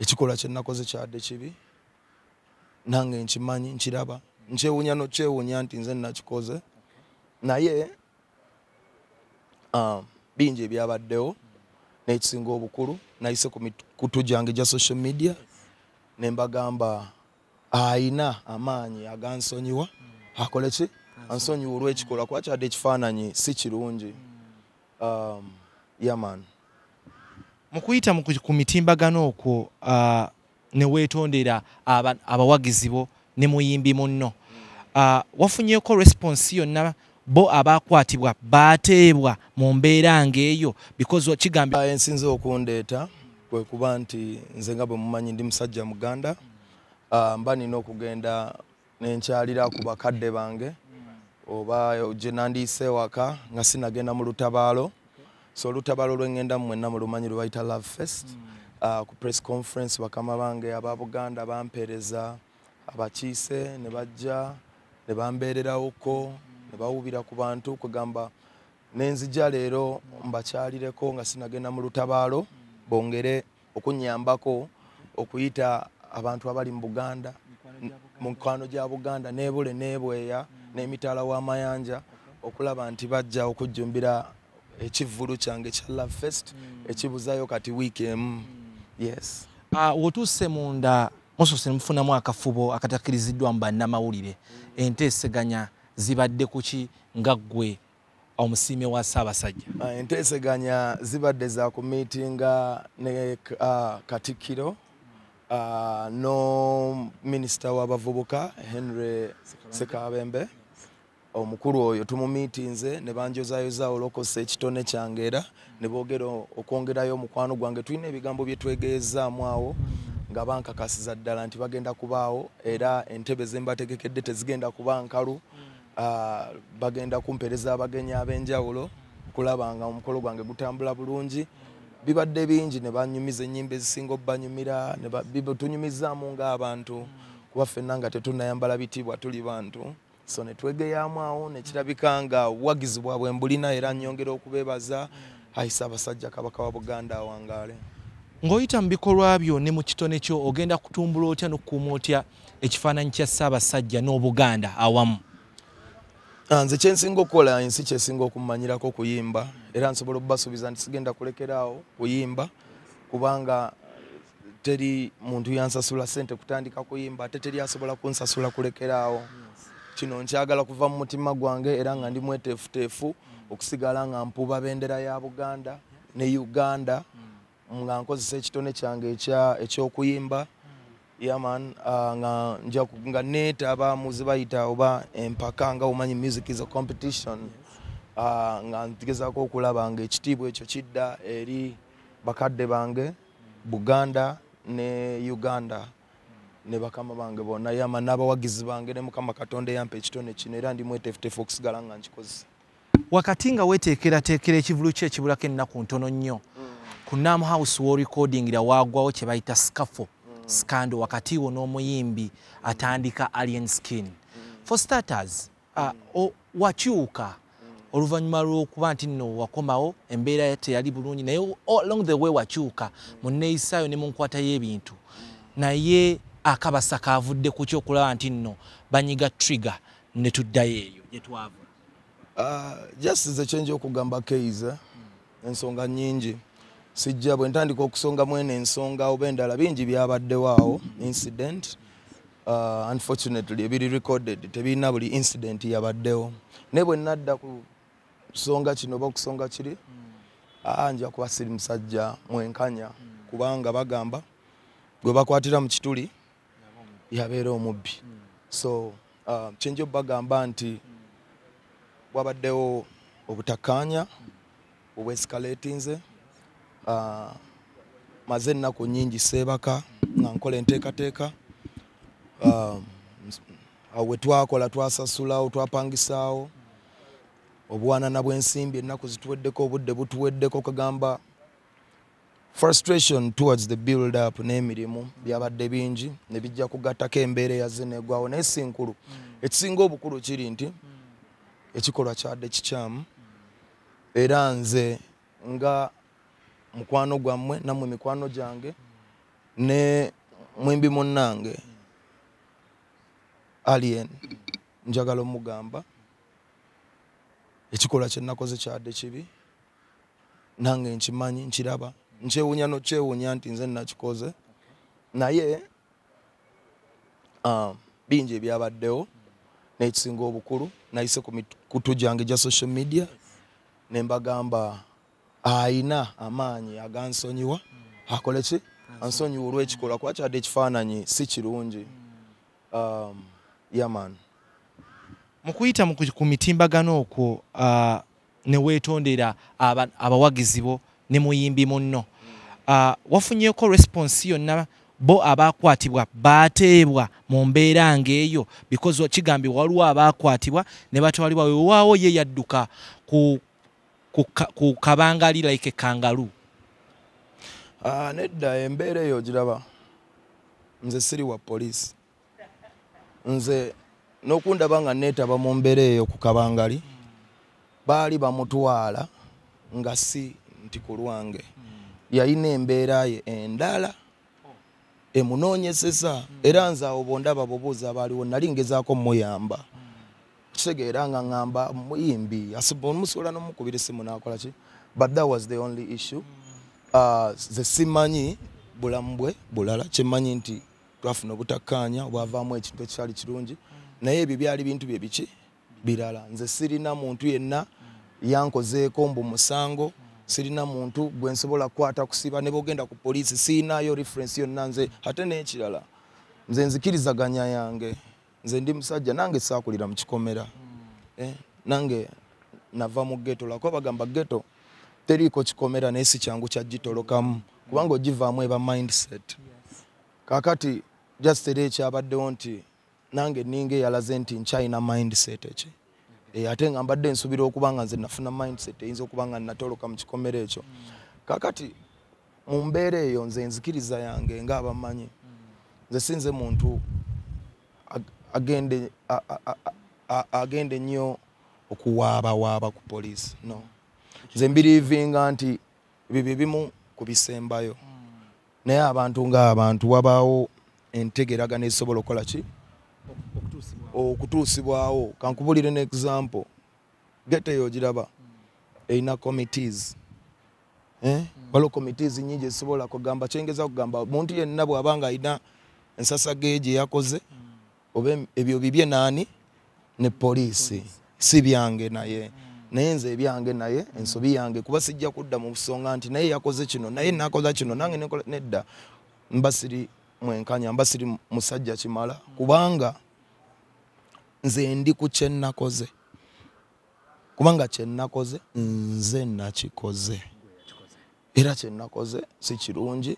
Ekikolwa kye nakoze kyadde kibi, nange nkimanyi, nkiraba, nkyewunya nokyewunya nti nze nakikoze, naye bingi ebyabaddewo. N'ekisinga obukulu, nayise ku mikutu gyange gya social media ne mbagamba ayina amaanyi agansonyiwa akole ki, ansonyiwa olw'ekikolwa, kuba kyadde ekifaananyi si kirungi. Yeah man. Mu kuyita ku mitimbagano okwo ne weetondera abawagizi bo ne muyimbi munno, wafunyeeko response yonna? Bo abakwatibwa bateebwa mu mbeera ng'eyo? Because kigambye Ensinze okundeeta kwe kuba nti nze nga bwe mumanyi ndi musajja Muganda. Mba nina okugenda nenkyalira ku bakadde bange oba gye nandiise ewaka nga sinagenda mu lutabaalo. So olutabaalo lwengenda mwenna mulumanyi, lwe bayita Love Fest. Ku press conference bakama bange aba Buganda bampeereza abakiise ne bajja ne bambeererawoko ne bawubira ku bantu. Kwegamba nenzija leero mbakyalireko nga sinagenda mu lutabaalo, bongere okunyambako okuyita abantu abali mu Buganda, mu mikwano gya Buganda nebule nebweya n'emitala w'amayanja, okulaba nti bajja okujjumbira ekivvulu kyange kya Love Fest ekibuzayo kati wiiki emu. Yes. Wotuuse munda, musoose ne mufunamu akafubo akatakkiriziddwa mu bannamawulire. Enteeseganya zibadde kuki nga ggwe omusiime wa Ssaabasajja? Enteeseganya zibadde za ku miitinga ne Katikkiro no minisita w'abavubuka Henry Sekabembe. Omukulu oyo tumumiitinze ne banjozayoza olwokosa ekitone kyange, era ne boogera okwongerayo omukwano gwange. Tulina ebigambo bye twegeezaamu awo nga bankakasiza ddala nti bagenda kubaawo, era entebe ze mbategekedde tezigenda kuba nkalu. Bagenda kumpereza abagenyi ab'enjawulo okulaba nga omukolo gwange gutambula bulungi. Bibadde bingi, ne banyumiza ennyimba ezisinga obbanyumira, tunyumizaamu ng'abantu, kuba ffenna nga tetunnayambala bitiibwa tuli bantu. So ne twegeyaamu awo nekirabika nga obuwagizi bwabwe mbulina, era nnyongera okubeebaza. Ayi Ssaabasajja Kabaka wa Buganda awangaale. Ng'oyita mu bikolwa byo ne mu kitone kyo, ogenda kutumbula otya n'okukuuma otya ekifaananyi kya Ssaabasajja n'Obuganda awamu? Nze kyensinga okukola, ensi kyesinga okumanyirako kuyimba, era nsobola okubasuubiza nti sigenda kulekeraawo kuyimba, kubanga teri muntu yansasula ssente kutandika kuyimba, ate teri asobola kunsasula kulekeraawo. Kino nkyagala kuva mu mutima gwange, era nga ndi mweteefuteefu okusigala nga mpuuba bendera ya Buganda ne Uganda nga nkozesa ekitone kyange ekyokuyimba. Yeah man, nga nja nga neetaba mu ze bayita oba empaka. Nga omanyi, music is a competition. Nga ngezaako okulaba nga ekitiibwa ekyo kidda eri bakadde bange, Buganda ne Uganda ne bakama bange bonna. Yeah man, n'abawagizi bange ne Mukama Katonda eyampa ekitone kino, era ndi mweteefuteefu okusigala nga nkikozesa. Wakati nga weeteekerateekera ekivulu kye ekibulako ennaku ntono nnyo, ku Nam House w'orecordingira waagwawo kye bayita scuffle, scandal wakati wo n'omuyimbi atandika Alien Skin. For starters, wakyuka oluvannyuma lw'okuba nti nno wakomawo embeera teyali bulungi, naye along the way wakyuka mu nneeyisaayo ne mu nkwata y'ebintu, naye akabasa kavudde ku kyokulaba nti nno banyiga trigger ne tuddayo eyo gye twava? Just nze kyenja okugamba keiza, ensonga nnyingi, sijja bwe ntandika okusonga mwene ensonga oba endala, bingi byabaddewo awo, incident. Unfortunately ebiri recorded tebirina buli incident yabaddewo, naye bwe nadda ku kusonga kino oba okusonga kiri, nja kuba siri musajja mwenkanya, kubanga bagamba gwe bakwatira mu kituli yabeera omubbi. So kyenja obbagamba nti wabaddewo obutakkaanya obwescalatinze. Maze ennaku nnyingi seebaka nga nkola enteekateeka. Awo we twakola, twasasulawo, twapangisaawo obuwanana bw'ensimbi, ennaku zituweddeko, obudde butuweddeko. Kagamba frustration towards the build up n'emirimu byabadde bingi ne bijja kugattako embeera eyazze negwawo, naye si nkulu. Ekisinga obukulu kiri nti ekikolwa kyadde kikyamu, era nze nga mukwano gwammwe, nammwe mikwano gyange, Ne mwimbi munnange Alien, njagala omugamba ekikolwa kye nakoze kyadde kibi, nange nkimanyi, nkiraba, nkyewuunya nokyewuunya nti nze nakikoze, naye bingi ebyabaddewo. N'ekisinga obukulu, nayise ku mikutu gyange gya social media ne mbagamba ayina amaanyi agansonyiwa akole ki, ansonyiwa olw'ekikolwa, kuba kyadde ekifaananyi si kirungi. Yeah man. Mu kuyita ku mitimbagano okwo ne weetondera abawagizi bo ne muyimbi munno, wafunyeeko response yonna? Bo abakwatibwa bateebwa mu mbeera ng'eyo? Because kigambibwa waliwo abakwatibwa ne batwalibwa, weewaawo ye yadduka ku kabangali like kangalu. Nedda, embeera eyo giraba, nze siri wa poliisi. Nze n'okundaba nga neetaba mu mbeera eyo ku kabangali, baali bamutwala nga si nti ku lwange, yalina embeera ye endala emunoonyeseza. Era nze awo bondaba bubuuza abaaliwo, nali ngezaako muyamba, kitegeera nga ŋŋamba muyimbi omusobola n'omukubira essimu n'akola ki, but that was the only issue. Nze simanyi bulamu bwe bulala, kyemmanyi nti twafuna obutakkaanya obwavaamu ekintu ekikyali kirungi, naye ebyo byali bintu bye biki birala. Nze sirina muntu yenna yankozeeko mbu musango, sirina muntu gwe nsobola kukwata kusiba, ne bwogenda ku poliisi siyinayo reference yonna. Nze ate n'ekirala, nze nzikirizaganya yange, nze ndi musajja, nange saakulira mu kikomera, nange nava mu ghetto, lwakuba bagamba ghetto teriiko kikomera, naye si kyangu kyagitolokamu kubanga ogivaamu eba mindset. Kakati just era ekyabaddewo nti nange ninga eyalaze nti nkyalina mindset eki, ate nga mbadde nsuubira okuba nga nze nafuna mindset eyinza okuba nga natoloka mu kikomera ekyo. Kakati mu mbeera eyo, nze nzikiriza yange ng'abamanyi, nze sinze muntu agende nnyo okuwaabawaaba ku poliisi, no. Nze mbiriivinga nti ebyo bye bimu ku bisembayo, naye abantu ng'abantu wabaawo entegeragana ezisobola okukola ki, okutuusibwawo. Kankubulire ne example, ghetto eyo ogiraba erina committees, eh? Waliwo committees nyingi ezisobola kugamba, kyengeza kugamba muntu yenna bw'aba nga alina ensasage gye yakoze oba ebyo bibye naani ne poliisi, si byange. Naye nze ebyange, naye ensobi yange, kuba sijja kudda mu busonga nti naye yakoze kino, naye nakoza kino, nange nekola, nedda, mba siri mwenkanya, mba siri musajja kimala, kubanga nze ndi ku kye nakoze, kubanga kye nakoze nze nakikoze, era kye nakoze si kirungi,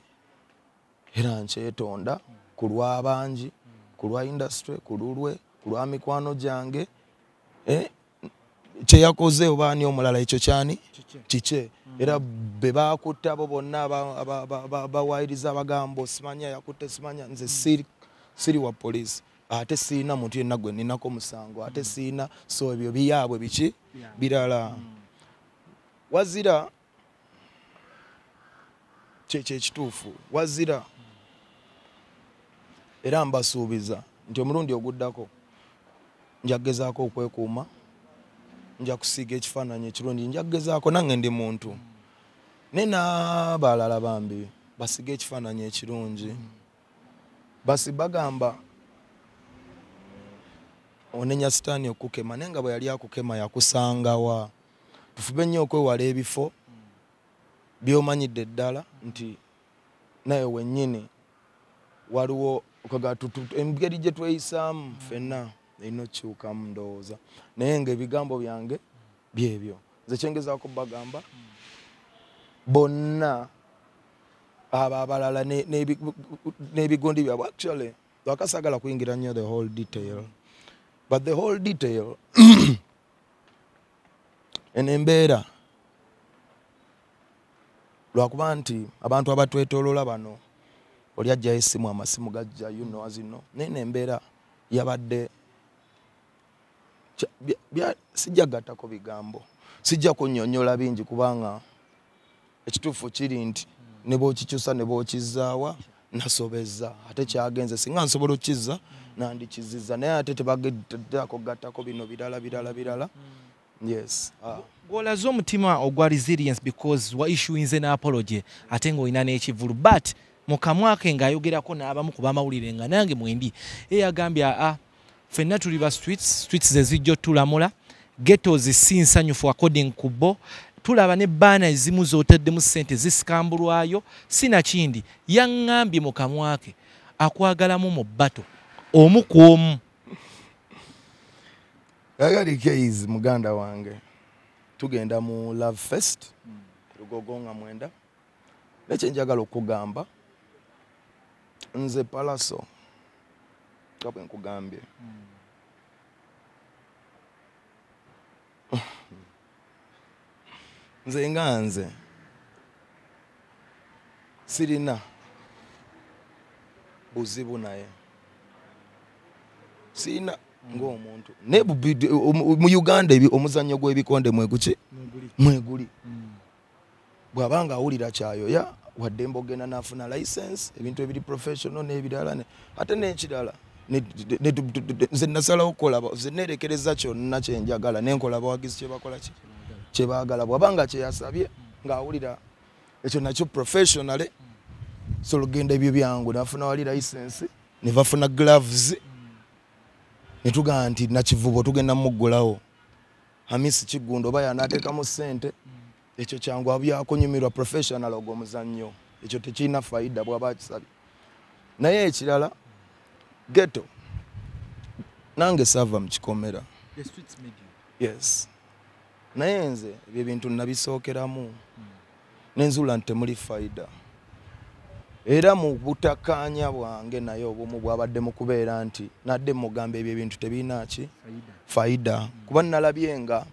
era nkyetonda ku lw'abangi, ku lwa industry, ku lulwe, ku lwa mikwano gyange. Kyeyakoze oba ani omulala, ekyo kyani kikye. Era be bakutte abo bonna bawayiriza abagamba simanya yakutte simanya, nze siri wa poliisi, ate siina muntu yenna gwe ninako musango, ate siina, so ebyo biyaabwe biki birala. Wazira kyekyo ekituufu, wazira era mbasuubiza nti omulundi oguddako nja kugezaako okwekuuma, nja kusiiga ekifaananyi ekirungi, nja kugezaako, nange ndi muntu, naye n'abalala bambi basiige ekifaananyi ekirungi. Basi bagamba onenya sitaani okukema, naye nga bwe yali akukema yakusangawa. Tufube nnyo okwewala ebifo by'omanyidde ddala nti naye wennyini waliwo engeri gye tweyisaamu ffenna erina okukyukamu, ndowooza. Naye ng'ebigambo byange byebyo, nze kyengezaako bagamba bonna abo abalala n'ebigundi byabwe. Actually lwakasaagala kuyingira nnyo the whole detail, but the whole detail eno embeera, lwakuba nti abantu abatwetooloola bano oli ajjayo essimu, amasimu gajja, you know, as you know, naye nembeera yabadde sijja gattako bigambo, sijja kunnyonnyola bingi, kubanga ekituufu kiri nti ne bw'okikyusa ne bw'okizzaawa Nasobezza ate kyagenze, singa nsobola okukizza nandikizizza, naye ate tebageddako gattako bino birala birala birala. Yes. Gw'olaze omutima ogwa resilience because wa issuinze n'apology ate ng'olina n'ekivulu, but mu kamwa ke ng'ayogerako n'abamu ku bamawulire nga nange mwendi, ye yagambye aa ffenna tuli ba streets, streets ze zijja otulamula, ghettos si nsanyufu according ku bo. Tulaba ne baana ezimu z'otaddemu ssente zisikambulwayo, sinakindi yaŋŋambye mu kamwa ke akwagalamu mu bato omu ku omu. Agali Case muganda wange, tugenda mu Love Fest Lugogo nga 9. Nekye njagala okugamba nze Pallaso nga bwe nkugambye, nze nga nze sirina buzibu naye, sirina ng'omuntu. Naye mu Uganda omuzannyo gw'ebikonde mweguki mweguli. Bw'abanga awulira kyayoya wadde mbogenda n'afuna license, ebintu ebiri professional n'ebirala. Ate n'ekirala nze nasalawo okukola, nze neerekereza kyonna kye njagala ne nkola abawagizi kye bakola ki kye baagala. Bw'abanga kye yasabye ng'awulira ekyo nakyo professionally, so olugenda ebyo byangu nafuna wali license ne bafuna gloves ne tugamba nti Nakivubo tugenda muggulawo, Hamisi Kiggundu oba yanaateekamu ssente, ekyo kyangu abyakunyumirwa professional ogwo omuzannyo, ekyo tekirina fayida bw'aba akisabye. Naye ekirala ghetto nange saava mu kikomera. Yes, naye nze ebyo ebintu nabisookeramu nenzuula nti temuli fayida, era mu butakkaanya bwange naye obumu bwabadde mu kubeera nti nadde mugamba ebyo ebintu tebirina ki fayida, kuba nalabye nga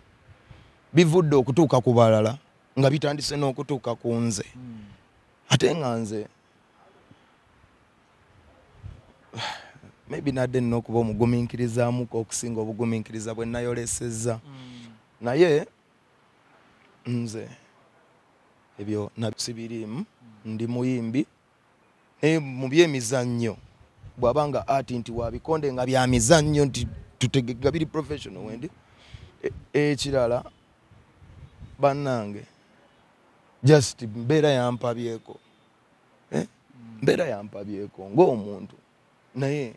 bivudde okutuuka ku balala nga bitandise n'okutuuka ku nze, ate nga nze maybe nadde nina okuba omugumiikirizaamuko okusinga obugumiikiriza bwe nayolesezza. Naye nze ebyo nabisibiriimu, ndi muyimbi naye mu byemizannyo bw'abanga ati nti wabikonde nga bya mizannyo nti tutegeka biri professional wendi. Ekirala bannange just mbeera yampabyeko, mbeera yampabyeko ng'omuntu, naye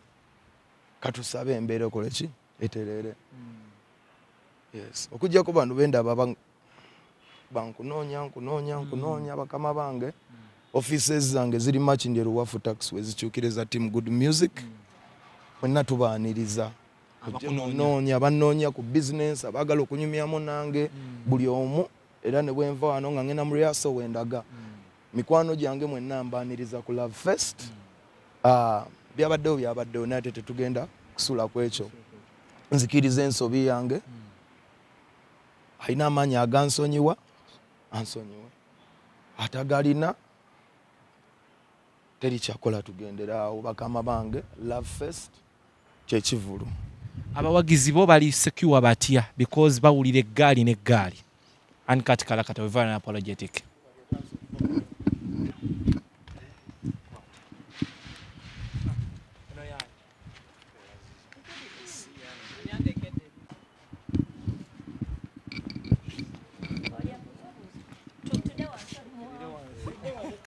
katusabe embeera ekole ki etereere. Yes, okuggyako bano bendaba bankunoonya nkunoonya nkunoonya bakama bange, offices zange ziri Makindye Luwafu taxi wezikyukire za Team Good Music, mwenna tubaaniriza abanoonya banoonya ku business, abaagala okunyumyamu nange buli omu, era ne bwenva wano nga ngenda mu rehearsal wendaga mikwano gyange mwenna mbaaniriza ku Love Fest. Byabaddewo byabaddewo, naye ate tetugenda kusula ku ekyo. Nzikiriza ensobi yange, alina amaanyi agansonyiwa ansonyiwe, atagalina teri kyakola, tugenderaawo bakama bange. Love Fest kyekivulu. Abawagizi bo bali secure batya because bawulira eggaali n'eggaali? Ankati Kalakata, we're very apologetic.